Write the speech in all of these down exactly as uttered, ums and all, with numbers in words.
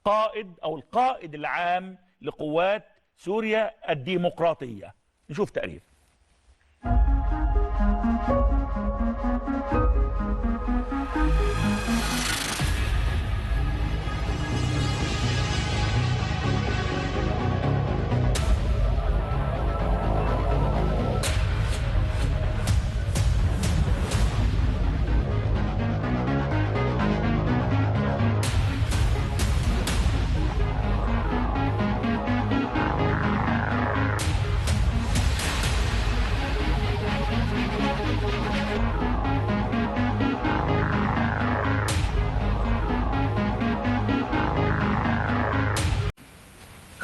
قائد أو القائد العام لقوات سوريا الديمقراطية. نشوف تقرير.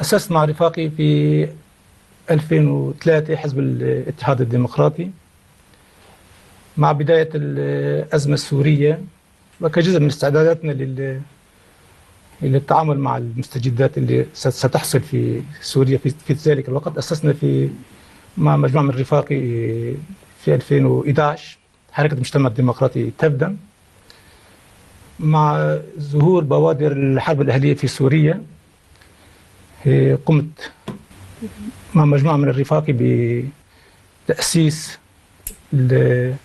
أسست مع رفاقي في ألفين وثلاثة حزب الاتحاد الديمقراطي مع بداية الأزمة السورية، وكجزء من استعداداتنا لل-، للتعامل مع المستجدات اللي ست-، ستحصل في سوريا في، في ذلك الوقت، أسسنا في، مع مجموعة من رفاقي في ألفين وإحداش حركة المجتمع الديمقراطي تفدم. مع ظهور بوادر الحرب الأهلية في سوريا، إيه، قمت مع مجموعة من رفاقي بتأسيس ال-،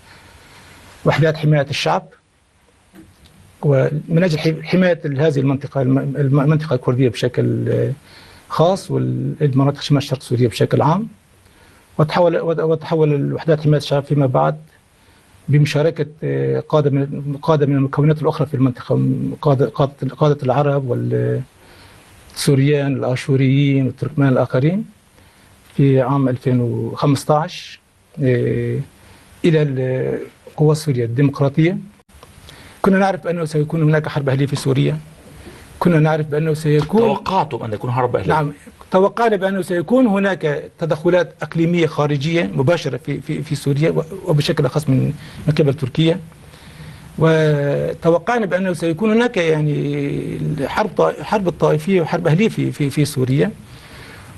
وحدات حماية الشعب، ومن أجل حي-، حماية ال-، هذه المنطقة، الم-، الم-، المنطقة الكردية بشكل، آه، خاص، والمناطق شمال شرق سوريا بشكل عام. وتحول، وت-، وتحول الوحدات حماية الشعب فيما بعد بمشاركة، آه، قادة من، قادة من المكونات الأخرى في المنطقة، قادة، قادة، قادة العرب والسوريان، الآشوريين والتركمان الآخرين في عام ألفين وخمستاش، آه، إلى ال-، قوات سوريا الديمقراطية. كنا نعرف بأنه سيكون هناك حرب أهلية في سوريا. كنا نعرف بأنه سيكون توقعتم أن يكون حرب أهلية؟ نعم، توقعنا بأنه سيكون هناك تدخلات إقليمية خارجية مباشرة في، في، في سوريا و-، وبشكل أخص من، من قبل تركيا. وتوقعنا بأنه سيكون هناك، يعني، حرب طا-، حرب طائفية وحرب أهلية في، في، في سوريا.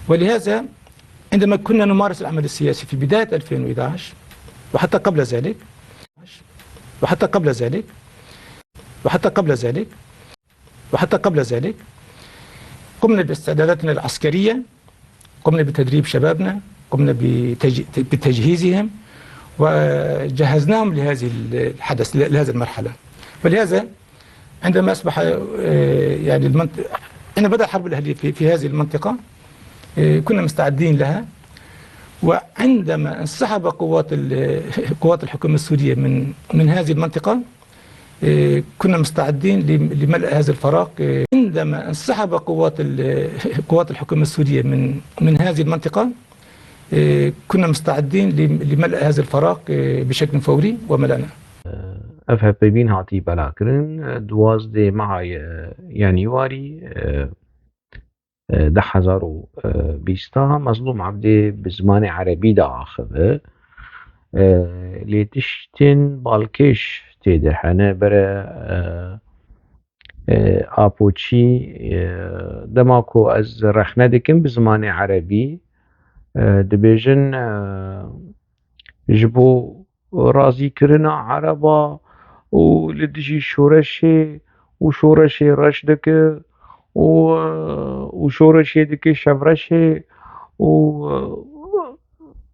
ولهذا عندما كنا نمارس العمل السياسي في بداية ألفين وإحداش وحتى قبل ذلك، وحتى قبل ذلك، وحتى قبل ذلك، وحتى قبل ذلك، قمنا باستعداداتنا العسكرية، قمنا بتدريب شبابنا، قمنا بتج-، بتجهيزهم، وجهزناهم لهذه الحدث، لهذه المرحلة. ولهذا عندما أصبح، آه، يعني المنط-، عندما بدأ الحرب الأهلية في، في هذه المنطقة، آه، كنا مستعدين لها. وعندما انسحب قوات ال-، قوات الحكومة السورية من، من هذه المنطقة، آه، كنا مستعدين ل-، لملء هذا الفراغ. آه، عندما انسحب قوات ال-، قوات الحكومة السورية من، من هذه المنطقة، آه، كنا مستعدين ل-، لملء هذا الفراغ، آه، بشكل فوري وملأنا. Ev hevpeyvîn hatî belakirin. Duwazdeh meha Yanîwarî, e, e, du hezar û bîst a Mezlûm Ebdî bi zimanê erebî diaxive. E, lê tiştên balkêş tê de hene. Bere, e, e, Apoçî, e, dema ku ez rexne dikim bi zimanê erebî, e, dibêjin, e, ji bo razîkirina ereba û li dijî şoreşê û şoreşê reş dike û, û şoreşê dike şevreşê û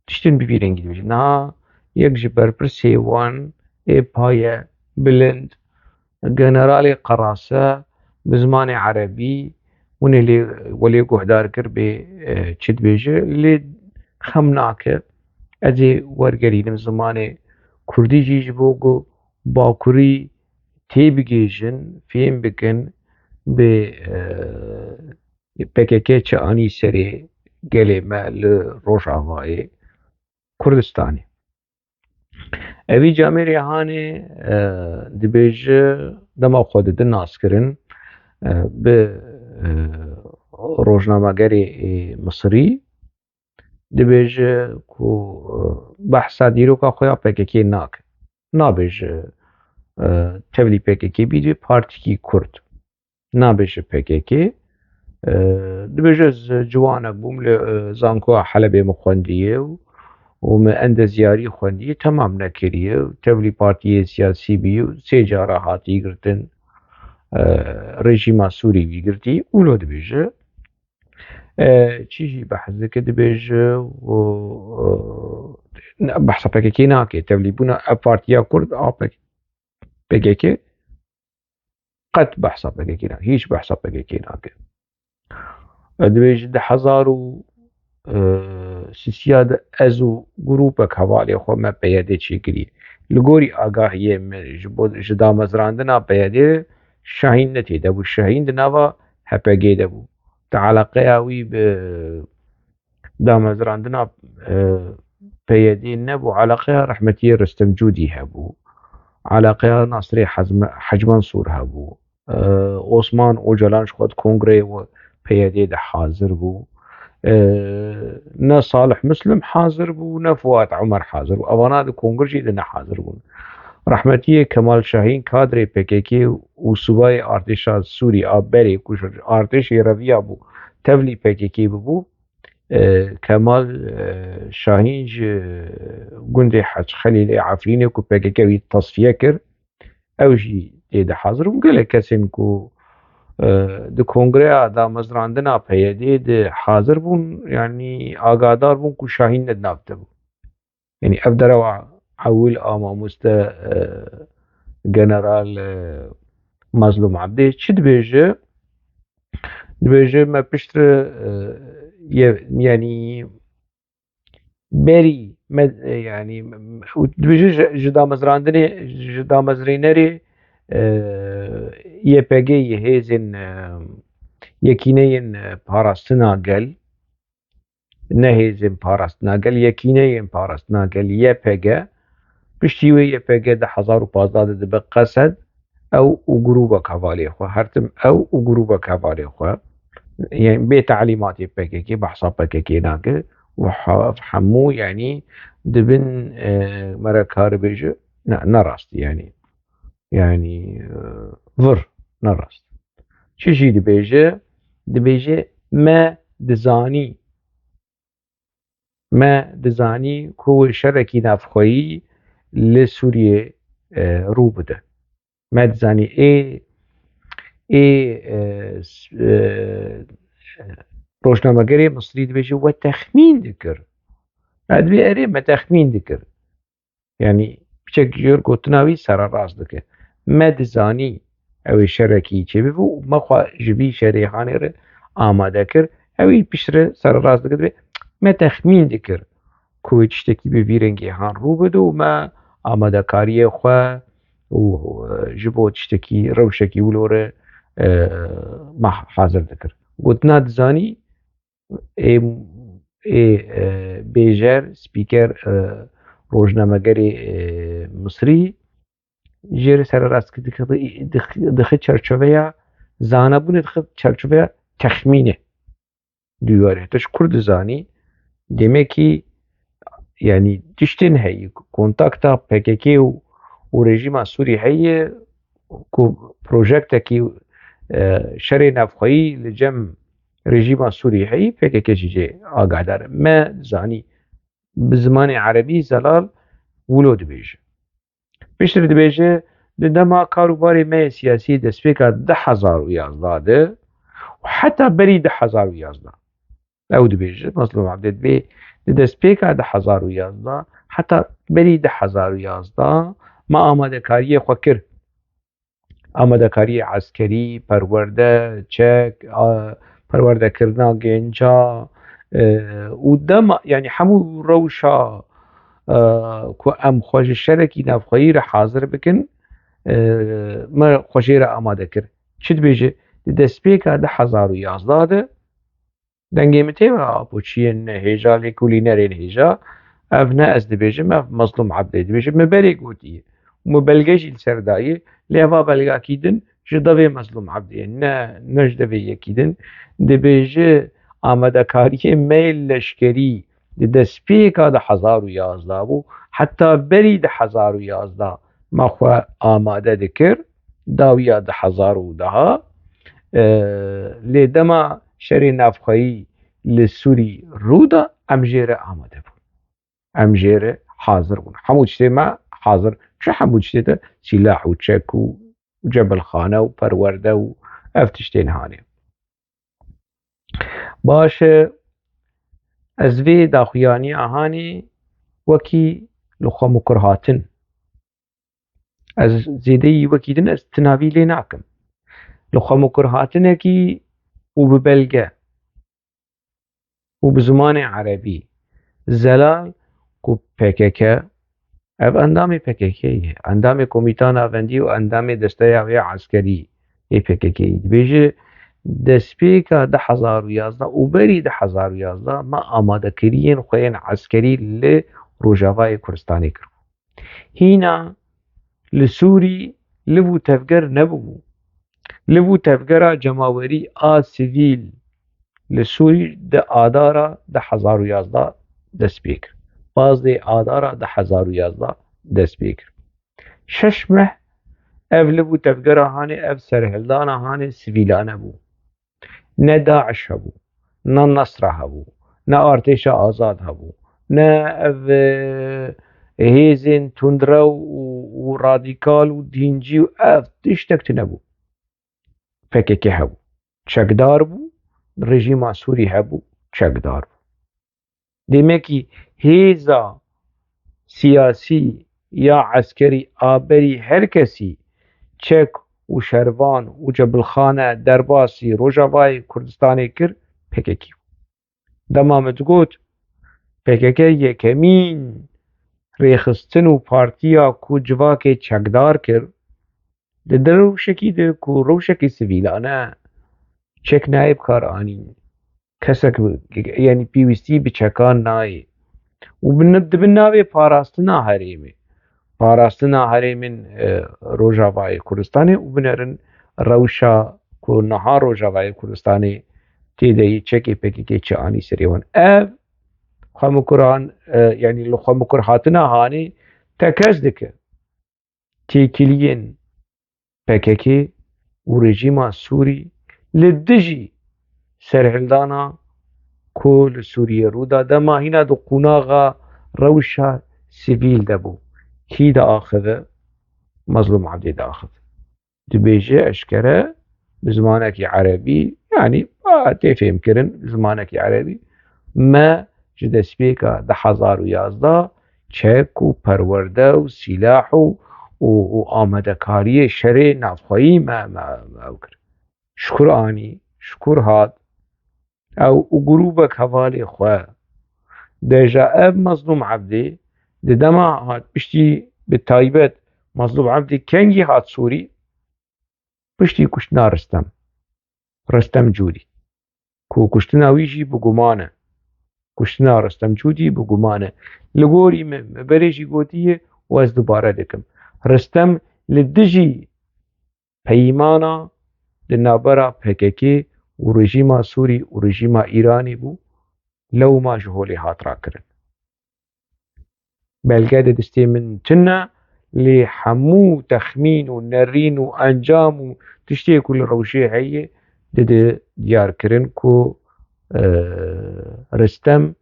tiştên bi vî rengî dibêjin. Niha yek ji berpirsê wan ê paye bilind, generalê qerase bi zimanê erebî hûn ê lê, we lê guhdar kir bê, e, çi dibêje, lê xem nake. Ez ê wergerînim zimanê kurdî jî ji bo ku bakurî têbigêjin, fêm bikin bi, e, P K K çi anî serê gelê me li Rojavayê Kurdistanê. Evî Camêrê Hanê, e, dibêje dema xwe didin naskirin, e, bi, e, rojnamegerê, e, Misirî, dibêje ku, e, behsa dîroka xwe ya P K K nake. Nabêje, e, tevlî P K K bî, dibê partîkî Kurd. Nabêje P K K. E, dibêje, ez ciwanek bûm, li, e, Zankoya Helebê min xwendiye û, û min endezyarî xwendiye, temam nekiriye û tevlî partiyê siyasî bûye û sê cara hatiye girtin. e, rejîma Sûrî wî girtî, wilo dibêje. E, çi jî behs dike, dibêje û, e, ne, behsa P K K nake, tevlîbûna ev partiya Kurd a P K K, qet behsa P K K nake, hîç behsa P K K nake. E, dibêje di hezar û sisiya de ez û grûpek hevalê xwe me P Y D çêkiriye. Li gorî agahiyê min ji bo, ji damezrandina P Y D Şahîn ne tê de bû. Şahîn di nava H P G de bû. Di eleqeya wî bi damezrandina, e, P Y D nebû. Eleqeya rehmetiyê Ristim Cûdî hebû. Eleqeya Nasirê Hezme-, Hec Mensûr hebû. E, Osman Ocalan ji xwe di kongreyê we P Y D de hazir bû. E, ne Salih Muslim hazir bû, ne Fuat Umer hazir bû. Evana di kongir jî de ne hazir bûn. Rehmetiyê Kemal Şahîn kadrê P K K û subayê artêşa Sûrî a berê ku ji artêşê reviya bû, tevlî P K K bibû. E, Kemal, e, Şahîn ji gundê Hec Xelîlê Efrînê ku P K K wî tasfiye kir, ew jî tê de hazir bûn. Gelek kesên ku, e, di kongreya damezrandina P Y D de hazir bûn, yanî agadar bûn ku Şahîn ne di nav de bû. Yanî ev derewa ewil a mamoste, e, general, e, Mazlûm Ebdê çi dibêje? Dibêje me piştre, e, ye-, yanî berî me, e, yanî, û dibêje ji, ji damezrandinê, ji damezrênerê, e, Y P G yê hêzên, e, yekîneyên, e, parastina gel, ne hêzên parastina gel, yekîneyên parastina gel, Y P G, piştî wê Y P G di hezar û pazdeh de dibe Qesed, ew û grûbek hevalê xwe, her tim ew û grûbek hevalê xwe, yani bê telîmatê P K K, behsa P K K nake, û he-, hemû, yani dibin, e, mere karibêje, ne, ne rast, yani. Yani, e, vir, ne rast. Çi jî dibêje? Dibêje, me dizanî, me dizanî ku şerekî navxweyî li Sûriyê, e, rû bide. Me dizanî ê, ê, e, s-, e, rojnamegerê Misrî dibêje, we texmîn dikir. Me dibê erê, me texmîn dikir. Yani piçek jêr gotina wî sererast dike. Me dizanî ew ê şerekî çêbibe û me xwe ji vî şerê hanê re amade kir. Ew ê piştre sererast dike, dibê me texmîn dikir ku wê tiştekî bi vî rengê han rû bide û me amadekariyê xwe û, e, ji bo tiştekî, rewşekî wilo re, e, me hazir dikir. Gotina dizanî ê, ê, e, bêjer, spîker, e, rojnamegerê, e, Misrî jê re sererast kir, dixi, dixi, dixi çerçoveya zanebûnê, dixi çerçoveya texmînê. Duyarê te ji kur dizanî, demekî, yani tiştên heyî, kontakta P K K û, û rejîma Sûrî heye, ku projektekî, e, şerê navxweyî li cem rejîma Sûrî heyî, P K K jî jê agahdar e. Me zanî, bi zimanê erebî Zelal wilo dibêje. Piştre dibêje, di dema kar û barê me yê siyasî destpêka du hezar û yazdeh de û heta berî du hezar û yazdeh. Ew dibêje, Mazlûm Ebdê dibê, di destpêka du hezar û yazdeh heta berî du hezar û yazdeh me amadekariyê xwe kir. Amadekariyê eskerî, perwerde, çek, a, perwerdekirina genca, e, û dema, yani hemû rewşa, e, ku em xwe ji şerekî navxweyî re hazir bikin, e, me xwe jê re amade kir. Çi dibêje? Di destpêka du hezar û yazdeh de, dengê min tê ve, apo çiyên hêja, lêkolînerên hêja, ev ne ez dibêjim, ev Mazlûm Ebdê dibêje. Min berê gotiye. Min belge jî li ser daye, lê eva belgakî din ji devê Mazlûm Ebdê ye, ne, ne ji devê yekî din. Dibêje, amadekariyê me yê leşkerî di destpêka du hezar û yazdeh bû, heta berî du hezar û yazdeh me xwe amade dikir, dawiya du hezar û deh, e, lê dema şerê navxweyî li Sûrî rû da, em jê re amade bûn. Em jê re hazir bûn. Hemû tiştê me hazir. Çi hemû tiştê te? Sîlah û çek û û Cebilxane û Perwerde û ev tiştên hanê. Baş e, ez vê daxuyaniya hanê wekî li xwe mikur hatin. Ez zêdeyî wekî din ez tinavî lê nakim. Li xwe mikur hatinekî û bi belge û bi zimanê erebî zelal ku P K K, ev endamê P K K ye, endamê Komîta Navendî û endamê desteya wê eskerî yê P K K yê. Dibêje, destpêka du hezar û yazdeh û berî du hezar û yazdeh me amadekariyên xwe yên eskerî li Rojavayê Kurdistanê kir. Hîna li Sûrî liv û tevger nebûbû. Liv û tevgera cemawerî a sivîl li Sûrî di Adara du hezar û yazdeh dest pê kir. Pazdeh Adara du hezar û yazdeh dest pê kir. Şeş meh ev liv û tevgera hanê, ev serhildana hanê sivîlane bû. Ne DAIŞ hebû, ne Nesra hebû, ne Artêşa Azad hebû, ne ev, e, hêzên tundrew û, û radîkal û dîncî û ev tiştek tune bû. P K K hebû. Çekdar bû, rejîma Sûrî hebû, çekdar bû. Demekî hêza siyasî ya eskerî a berî her kesî çek û şervan û cebilxane derbasî Rojavayê Kurdistanê kir, P K K. Dema min digot, P K K yekemîn rêxistin û partiya ku civakê çekdar kir, di, di rewşekî de ku rewşekî sivîlane çek nayê bi kar anîn. Kesek bi, yanî pêwîstî bi çekan nayê. Û bi, di bin navê parastina herêmê. Parastina herêmên, e, Rojavayê Kurdistanê û binerin rewşa ku niha Rojavayê Kurdistanê tê de yê çekê P K K çi anî serê wan. Ev xwemikuran, e, yanî li xwemikur hatina hanê tekez dike. Têkiliyên P K K û rejîma Sûrî li dijî serhildana ku li Sûriyê rû da, dema hîna di qonaxa rewşa sivîl de bû. Kî diaxive? Mezlûm Ebdî diaxive. Dibêje eşkere bi zimanekî erebî, yanî, a, tê fêmkirin bi zimanekî erebî, me ji destpêka du hezar û yazdeh çek û perwerde û sîlah û, û, û amadekariyê şerê navxweyî me, me, me ew kir. Şikur anî, şikur hat. Ew û grûbek hevalê xwe. Deja ev Mezlûm Ebdî di dema hat piştî, bi taybet Mezlûm Ebdî kengî hat Sûrî? Piştî kuştina Ristem. Ristem Cûdî. Ku kuştina wî jî bi guman e. Kuştina Ristem Cûdî bi guman e. Li gorî min, min berê jî gotiye û ez dubare dikim. Ristem li dijî peymana di navbera P K K û rejîma Sûrî û rejîma Îranê bû, lewma ji holê hat rakirin. Belge di destê min tune, lê hemû texmîn û nerîn û encam û tiştê ku li rewşê heye, dide diyar kirin ku, e, Ristem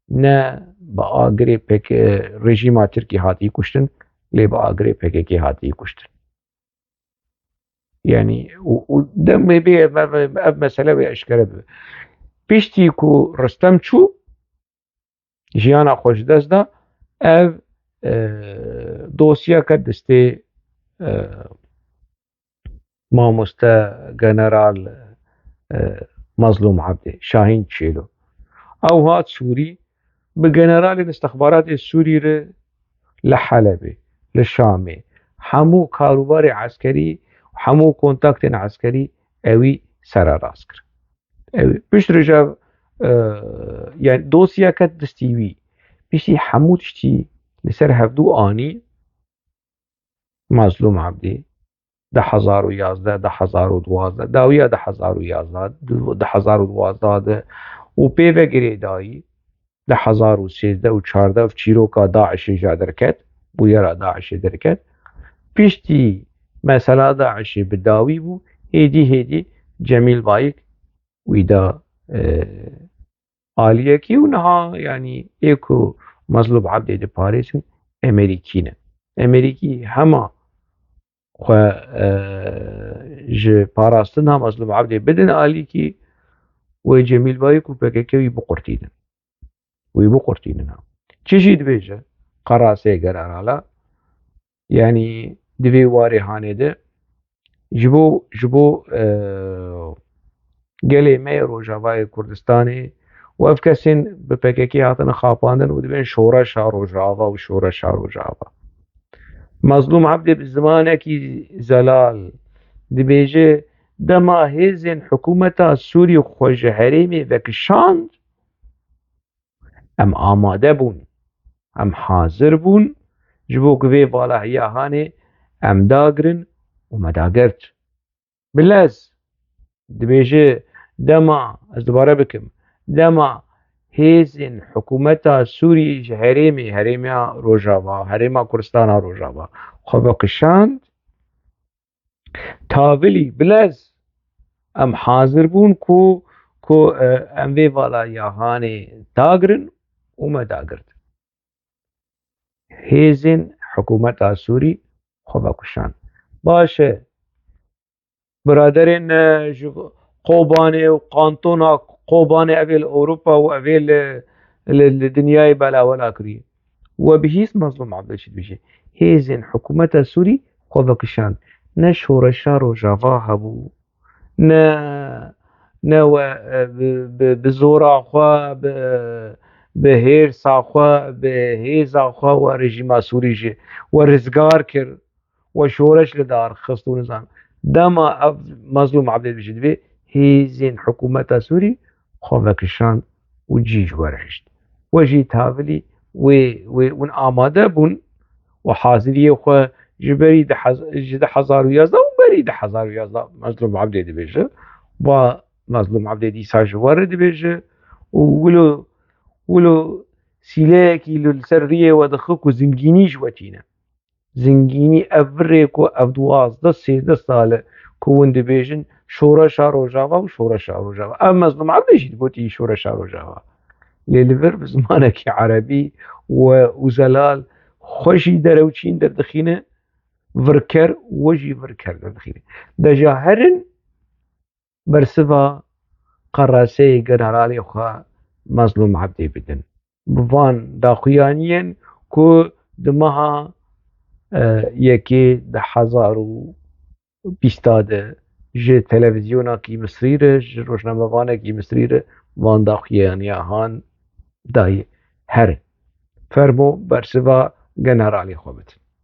ne bi agirê P K K, rejîma Tirkî hatiye kuştin, lê bi agirê P K K hatiye kuştin. Yanî, û, û demê bê ev, ev, ev mesele wê eşkere bibe. Piştî ku Ristem çû, jiyana xwe ji dest da, ev, e, dosyeke destê, e, mamoste general, e, Mazlûm Ebdê, Şahîn Çêlo. Ew hat Sûrî, bi generalên istixbaratê Sûrî re li Helebê, li Şamê, hemû karûbarê eskerî, hemû kontaktên eskerî ewî sererast kir. Ew pişt re ji, e, yani dosyeke destî wî, piştî hemû tiştî li ser hevdû anî, Mazlûm Ebdî, du hezar û yazdeh, du hezar û duwazdeh, dawiya du hezar û yazdeh, du hezar û duwazdeh de û pê ve girêdayî, du hezar û sêzdeh û çardeh ev çîroka DAIŞê ja derket, bûyera DAIŞê derket. Piştî mesela DAIŞê bi dawî bû, hêdî hêdî Cemîl Bayik wî da, e, aliyekî û niha, yanî, ê ku Mazlûm Ebdê diparêzin, Emerîkî ne. Emerîkî hema xwe e, ji parastina Mazlûm Ebdê bidin alîkî, wê Cemîl Bayik û P K K wî biqurtînin. Wî biqurtînin ha. Çi jî dibêje Qerasê Generala, yanî di vê warê hanê de ji bo, ji bo e, gelê me yê Rojavayê Kurdistanê û ev kesên bi P K K hatine xapandin û dibên şoreşa Rojava û şoreşa Rojava. Mazlûm Ebdê bi zimanekî zelal dibêje, dema hêzên hikûmeta Sûrî xwe ji herêmê vekişand, em amade bûn, em hazir bûn, ji bo ku vê valahiya hanê em dagirin û me dagirt. Bilez dibêje, dema, ez dubare bikim, dema hêzên hikûmeta Sûrî ji herêmê, herêma Rojava, herêma Kurdistana Rojava xwe vekişand, tavilî bilez em hazir bûn ku, ku e, em vê valahiya hanê dagirin û me dagirt. Hêzên hikûmeta Sûrî xwe vekişand. Baş e, biraderên e, ji Kobanê û kantona Kobanê, ev ê li Ewropa û ev ê li, li, li dinyayê belawela kiriye. We bihîst Mazlûm Ebdê çi dibêje? Hêzên hikûmeta Sûrî xwe vekişand. Ne şoreşa Rojava hebû, ne, ne we e, bi, bi, bi zora xwe, bi, bi hêrsa xwe, bi hêza xwe we rejîma Sûrî ji we rizgar kir, we şoreş li dar xist û nizam. Dema ev Mazlûm Ebdê dibêje, divê hêzên hikûmeta Sûrî xwe vekişand û cî ji we re hişt. We jî tavilî wê, wê hûn amade bûn û haziriyê xwe ji berî di hez-, ji du hezar û yazdeh û berî du hezar û yazdeh Mazlûm Ebdê dibêje. Va Mazlûm Ebdê dîsa ji we re dibêje û wilo, wilo sîleyekî li ser riyê we dixi ku zingînî ji we tîne. Zingînî ev virê ku ev duwazdeh sêzdeh sal e ku hûn dibêjin şoreşa Rojava û şoreşa Rojava. Ev Mazlûm Ebdê jî digotî şoreşa Rojava. Lê li vir bi zimanekî erebî we û zelal xwe jî derewçîn derdixîne, virker we jî virker derdixîne. De ja herin bersiva qeraseyê generalê xwe Mazlûm Ebdê bidin. Bi van daxuyaniyên ku di meha e, yekê du hezar û bîsta de ji televîzyonakî Misrî re, ji rojnamevanekî Misrî re van daxuyaniya han dayê. Here. Fermo bersiva generalê xwe bidin.